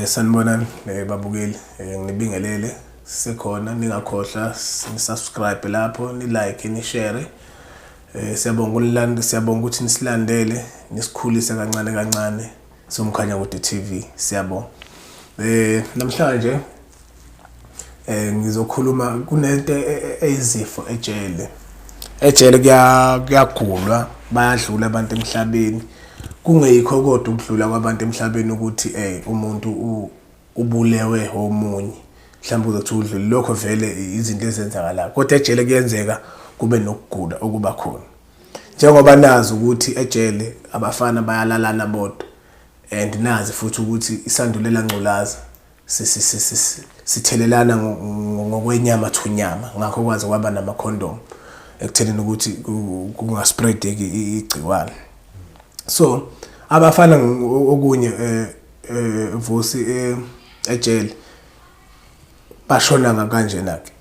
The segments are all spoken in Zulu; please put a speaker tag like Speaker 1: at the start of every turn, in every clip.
Speaker 1: Sanibonani babukeli, nginibingelele, sisekhona, ningakhohlwa ni-subscribe lapho, ni-like, ni-share. Siyabonga ukunilanda, siyabonga ukuthi nisilandele, nisikhulise kancane kancane Somkhanyakude TV. Siyabonga. Namhlanje ngizokhuluma kunento eyizifo ejele. Ejele kuyagulwa, bayadlula abantu emhlabeni. Kungeyikho kodwa ukudlula kwabantu emhlabeni ukuthi umuntu ubulewe omunye. Mhlawumbe uzothi udlule, lokho vele izinto ezenzakalayo. Kodwa ejele kuyenzeka kube nokugula okuba khona. Njengoba nazi ukuthi ejele abafana bayalalana bodwa, and nazi futhi ukuthi isandulela ngculaza sithelelana ngokwenyama thunyama, ngakho kwaze kwaba namakhondomu ekuthenini ukuthi kungaspreadeki igciwane. So abafana okunye Vusi, ejele bashona kanjena ke.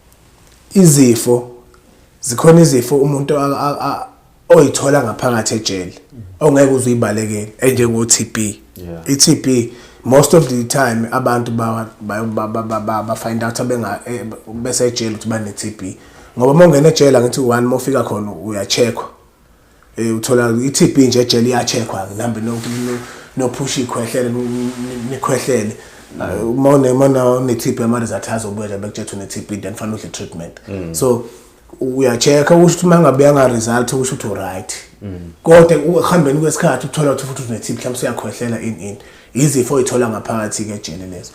Speaker 1: Izifo zikhona, izifo umuntu oyithola ngaphakathi ejele ongeke uze uyibalekele, enjengo TB. I-TB, most of the time abantu ba find out abenga bese ejele ukuthi bane TB, ngoba uma ungena ejele, ngithi one, uma ufika khona uya-checkwa, uthola i-TB nje ejele iya-checkwa, nihambe nophusha ikhwehlele, nikhwehlele. Uma une-TB, ama-result azobuya nje bekutshela une-TB, then fanele udle treatment. So uya-check-a, kusho ukuthi uma ngabe yanga-result, kusho ukuthi u-right, kodwa ekuhambeni kwesikhathi uthola ukuthi futhi une-TB, mhlawumbe usuyakhwehlela, ini ini, izifo oyithola ngaphakathi-ke ejele lezo.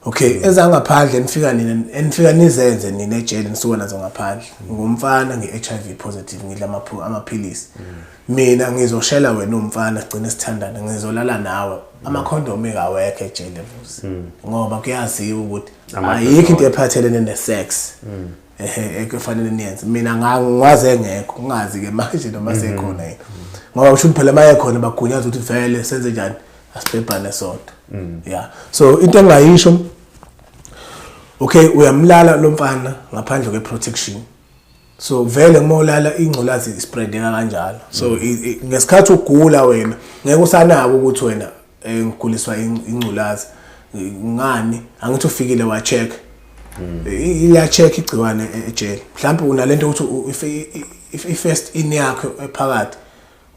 Speaker 1: Okay, ezangaphandle nifika nina, enifika nizenze nina ejele, nisuka nazo ngaphandle. Ngumfana, ngi-HIV positive, ngidla amaphilisi. Mina ngizoshela wena umfana, sigcine sithandana, ngizolala nawe. Amakhondomu engawekho ejele, Vusi, ngoba kuyaziwa ukuthi ayikho into ephathelene ne-sex ehe ekufanele niyenze. Mina ngwaze engekho, ngingazi-ke manje noma sekhona yini, ngoba kusho ukuthi phela uma ekhona bagunyaza ukuthi vele senze njani, asibhebhane sodwa. Yeah, so into engayisho, okay, uyamlala lo mfana ngaphandle kwe-protection, so vele uma ulala ingculazi ispreadeka kanjalo. So ngesikhathi ugula wena ngeke usanaka ukuthi wena ngiguliswa ingculazi ngani. Angithi ufikile wa-check, iya-check igciwane ejele. Mhlawumbe unalento ukuthi i-first in yakho ephakathi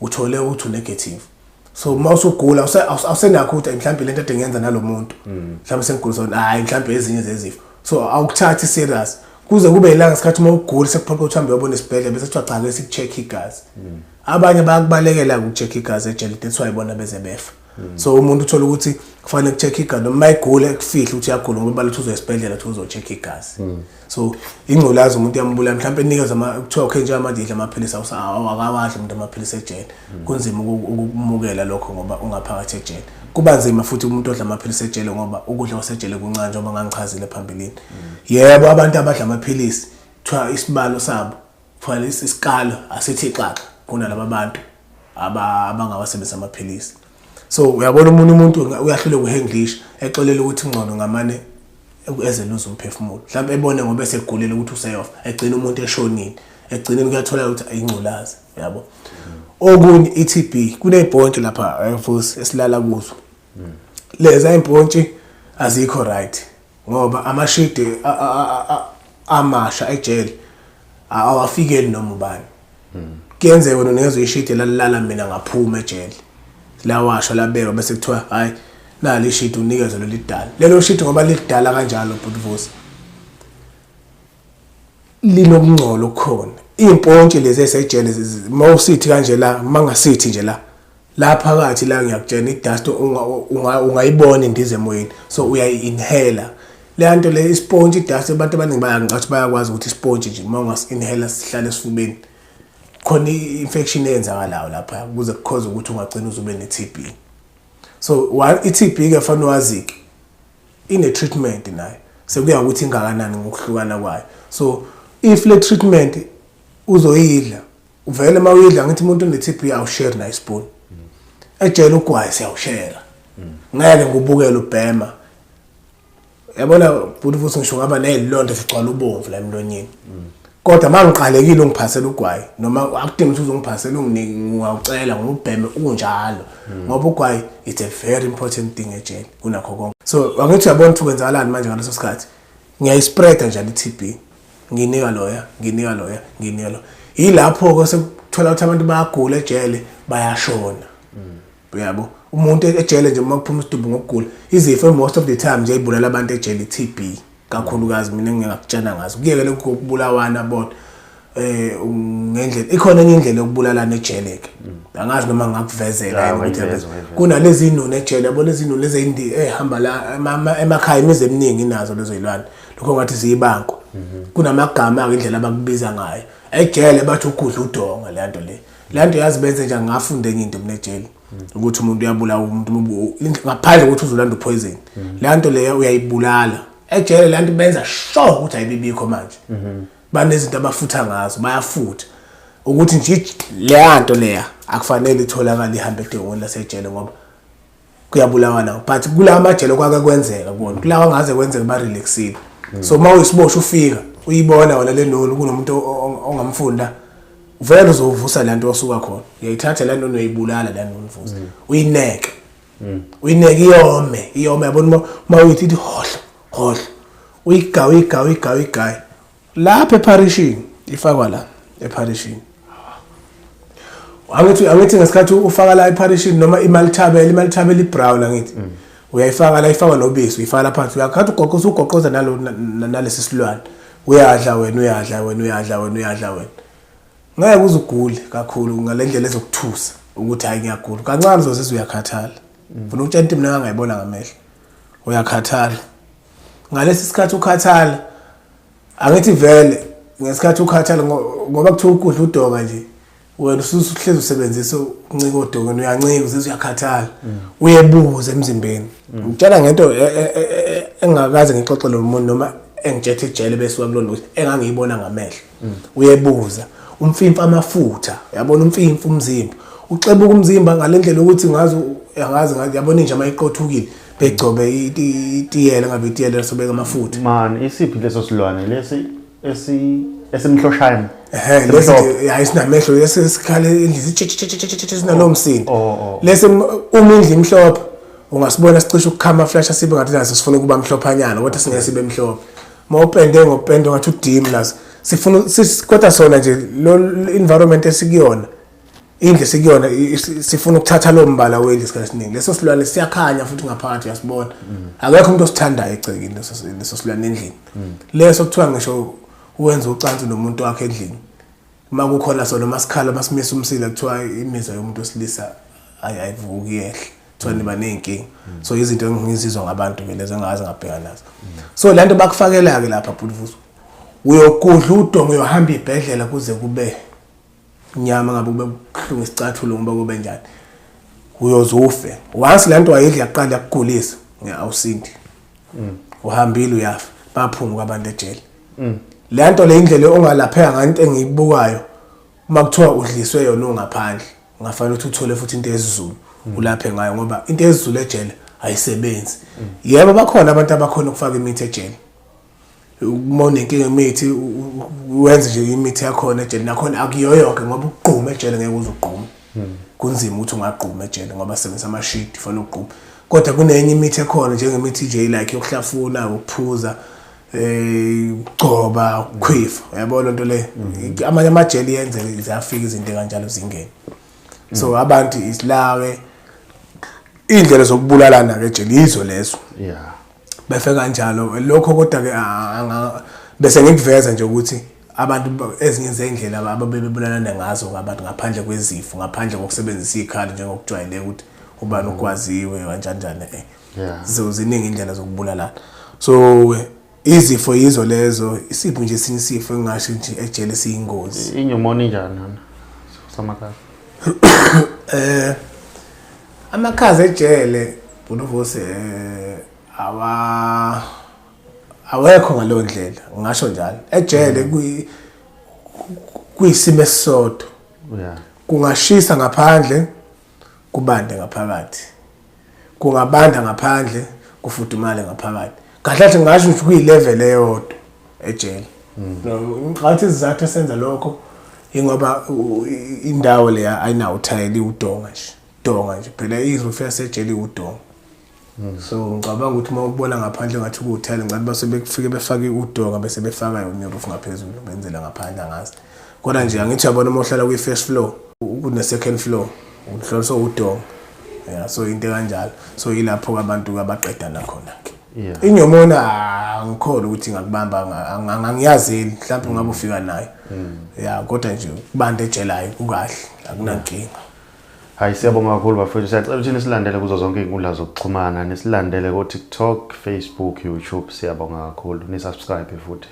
Speaker 1: uthole ukuthi u-negative, so uma usugula awusenakho ukuthi mhlawumbe lento ade ngiyenza nalo muntu, mhlawumbe sengiguliswa, hayi, mhlawumbe ezinye zezifo. So awukuthathi serious kuze kube ilanga isikhathi uma ugula sekuphoqa ukuthi uhambe uyobona esibhedlela, bese kuthiwa cha, ke siku-check igazi. Abanye bayakubalekela uku-check igazi ejele, that's why bona beze befa. So umuntu uthola ukuthi kufanele ku-check igazi, noma egule kufihle ukuthi uyagula, ngoba baluthi uzoya esibhedlela ukuthi uzo-check igazi. So ingculazi umuntu iyambulala. Mhlawumbe enikeza kuthiwa okay, njengamanje idla amaphilisi, akawadli umuntu amaphilisi ejele. Kunzima ukumukela lokho ngoba ungaphakathi ejele. Kuba nzima futhi umuntu odla amaphilisi ejele, ngoba ukudla kwasejele kuncane, njengoba ngangichazile phambilini. Yebo, abantu abadla amaphilisi kuthiwa isibalo sabo kufanele isikalo asithi xaxa kunalaba bantu abangawasebenzisi amaphilisi. So uyabona, omunye umuntu uyahluleka uku-handlisha, exolela ukuthi ngcono ngamane ezeluza umphefumulo, mhlawumbe ebone ngoba esegulele ukuthi useyofa, egcina umuntu eshonile. Egcineni kuyatholakala ukuthi ayingculazi, yabo. Okunye, i-TB, kuney'mpontshi lapha, futhi esilala kuzo. Leza y'mpontshi azikho right, ngoba amashidi amasha ejele awafikeli noma ubani. Kuyenzeka wena unikezwe ishidi lalilala mina ngaphuma ejele, lawashwa, labekwa, bese kuthiwa hayi, nali ishidi, unikezwe leli dala. Lelo shidi ngoba lidala kanjalo, bhuti Vusi, linokungcola okukhona. Iy'mpontshi lezi esejele, mawusithi kanje la, mangasithi nje la la phakathi la, ngiyakutshela, i-dust ungayibona indiza emoyeni, so uyayi-inhale leya nto le, ispontshi, i-dust. Abantu abaningi bayangicathi bayakwazi ukuthi ispontshi nje uma ungasi-inhale sihlale esifubeni, khona i-infection eyenzakalayo lapha ukuze kukhoze ukuthi ungagcina uzube ne-TB. So i-TB ke fanele wazi-ke ine-treatment nayo, sekuya ukuthi ingakanani ngokuhlukana kwayo. So if le treatment uzoyidla vele, uma uyidla, ngithi umuntu une-TB awushare nayo ispoon ejele. Ugwayi siyawushera, ngeke ngubukele ubhema, yabona bhuti. Futhi ngisho ngaba nezilonda zigcwala ubomvu la emlonyeni. Kodwa mangiqalekile ungiphasela ugwayi noma akudingi ukuthi uzongiphasela, unginike, ngiyawucela ngubheme unjalo, ngoba ugwayi, it's a very important thing ejele kunakho konke. So angithi uyabona ukuthi kwenzakalani manje ngaleso sikhathi, ngiyayispreada njalo i-TB, nginika loya, nginika loya, nginika lo. Yilapho-ke sekuthola ukuthi abantu bayagula ejele, bayashona, uyabo. Umuntu ejele nje, uma kuphuma isidumbu ngokugula, izifo most of the time nje ibulala abantu ejele i-TB kakhulukazi. Mina ngingakutshena ngazo, kuyeke lokhu kokubulawana bona ngendlela, ikhona enye indlela yokubulalana ejele ke, angazi noma ngakuvezela yini ukuthi
Speaker 2: ungayiveza, ungayiveza.
Speaker 1: Kunalezi inoni ejele, yabo, lezi inoni lezi ehamba la emakhaya, imizi eminingi inazo lezo zilwane, lokho ngathi ziyibanko. Kunamagama ke, indlela abakubiza ngayo ejele, bathi ugudla udonga. Le nto le, le nto yazi benze njani? Ngafunda enye into mina ejele, ukuthi umuntu uyabulawa umuntu ngaphandle kokuthi uzolanda upoison. Le nto leyo uyayibulala ejele, le nto benza sure ukuthi ayibibikho. Manje banezinto abafutha ngazo, bayafutha ukuthi nje leya nto leya akufanele itholakale ihambe edongweni lasejele, ngoba kuyabulawa nawo. But kulawa amajele kwake kwenzeka kubona, kulawa ngaze kwenzeka, barelaxile. So uma uyisiboshwa ufika uyibona wena le noni, kunomuntu ongamfunda vele, uzovusa le nto osuka khona, uyayithatha le nto, uyayibulala le nto, uvusa uyineke, uyineke iyome, iyome, yabona. Uma uyithi ithi hohlo hohlo, uyigaye, uyigaye, uyigaye, uyigaye lapha epharishini, ifakwa la epharishini. Angithi ngesikhathi ufaka la epharishini noma imalithabela, imalithabela ibrown, angithi uyayifaka la, ifakwa nobisi, uyifaka la phansi, uyakhathi ugoqoza, ugoqoza nalo nalesi silwane, uyadla wena, uyadla wena, uyadla wena, uyadla wena, ngeke uze ugule kakhulu ngale ndlela ezokuthusa ukuthi hayi, ngiyagula. Kancane uzozizwa uyakhathala. Funa ukutshela into mina ngayibona ngamehlo, uyakhathala ngalesi sikhathi ukhathala. Angithi vele ngesikhathi ukhathala, ngoba kuthiwa ukudla udonga nje, wena usuhlezi usebenzisa uncika odongeni, uyancika, uzizwa uyakhathala, uyebuza emzimbeni. Ngitshela ngento engakaze ngixoxele umuntu noma engitshethe ejele besuka kulona, ukuthi engangiyibona ngamehlo. Uyebuza umfimfa amafutha, uyabona, umfimfa umzimba, uxebuka umzimba ngale ndlela ukuthi ngazi angazi ngazi, yabona inja mayiqothukile begcobe itiyela, ngabe itiyela sobeka amafutha.
Speaker 2: Man, isiphi leso silwane lesi esimhloshana?
Speaker 1: Ehe, lesi nje, hayi, sinamehlo lesi, sikhala endlini sinalowo msindo.
Speaker 2: Oh.
Speaker 1: Lesi uma indlu imhlophe ungasibona sicishe ukukhama flash, sibe ngathi naso sifuna ukuba mhlophanyana, kodwa singeke sibe mhlophe. Uma upende ngopende ngathi udim, naso sifuna kodwa sona nje lo environment esikuyona, indlu esikuyona, sifuna ukuthatha lo mbala wendlu isikhathi esiningi. Leso silwane siyakhanya futhi ngaphakathi uyasibona, akekho umuntu osithandayo egcekeni leso silwane endlini leso. Kuthiwa ngisho uwenza ucansi nomuntu wakhe endlini, uma kukhona sona, masikhala, masimisa umsila, kuthiwa imizwa yomuntu wesilisa ayivuki, yehle, kuthiwa niba ney'nkinga. So izinto engizizwa ngabantu-ke lezo engaze ngabheka nazo. So le nto bakufakela-ke lapha, bhuti, uyogudla udonga, uyohamba ibhedlela kuze kube nyama, ngabe kube kubuhlungu isicathulo, ngoba kube njani, uyoze ufe. Once le nto wayidla yaqala yakugulisa, awusindi, uhambile, uyafa. Baphunguka abantu ejele. Le nto le, indlela ongalapheka ngayo, into engiyibukayo, uma kuthiwa udliswe yona ungaphandle, ungafanele ukuthi uthole futhi into yesiZulu ulaphe ngayo, ngoba into yesiZulu ejele ayisebenzi. Yebo, bakhona abantu abakhona ukufaka imithi ejele. Uma unenkinga imithi, wenze nje imithi yakhona ejele, nakhona akuyo yonke, ngoba ukugquma ejele ngeke uze ugqume, kunzima ukuthi ungagquma ejele ngoba sisebenzisa amashidi, fanele ugqume. Kodwa kunenye imithi ekhona, njengemithi nje like yokuhlafuna, ukuphuza, ukugcoba, ukukhwifa, uyabona lento le. Amanye amajele yenze ziyafika izinto kanjalo zingene. So abantu isilawe indlela zokubulalana ke ejele yizo lezo. Befe kanjalo lokho. Kodwa ke bese ngikuveza nje ukuthi abantu ezinye zey'ndlela ababebebulalana ngazo abantu ngaphandle kwezifo, ngaphandle kokusebenzisa iy'khali njengokujwayeleke ukuthi ubani ugwaziwe kanjani njani. So ziningi indlela zokubulalana. So izifo yizo lezo. Isiphi nje esinye isifo engingasho nje ejele siyingozi?
Speaker 2: Inyumoni injani yona samakhaza?
Speaker 1: Amakhaza ejele, Bhunuvusi, awa awekho ngaleyo ndlela, ngisho njalo. Ejele kuyisimo esisodwa. Kungashisa ngaphandle, kubande ngaphakathi. Kungabanda ngaphandle, kufudumale ngaphakathi. Kahle kahle ngasho ukuthi kuyi-level eyodwa ejele. No, ngathi isizathu esenza lokho ingoba indawo leya ayinawo uthayela, iwudonga nje, donga nje phela, i-roof yasejele iwudonga. So ngicabanga ukuthi uma ukubona ngaphandle ngathi kuwuthayela, ngicabanga base bekufike befake udonga bese befaka yona i-roof ngaphezulu, benzela ngaphandle, angazi. Kodwa nje angithi uyabona uma uhlala kwi-first floor kune-second floor, uhlala udonga, yeah, so into kanjalo. So yilapho abantu abaqedana khona-ke. Inyomona angikholwa ukuthi ingakubamba, angiyazeli, mhlawumbe ungabe ufika nayo, ya, kodwa nje kubantu ejelayo kukahle, akunankinga.
Speaker 2: Hayi, siyabonga kakhulu bafowethu. Siyacela ukuthi nisilandele kuzo zonke iy'nkundla zokuxhumana, nisilandele ko-TikTok, Facebook, YouTube. Siyabonga kakhulu, ni-subscribe futhi.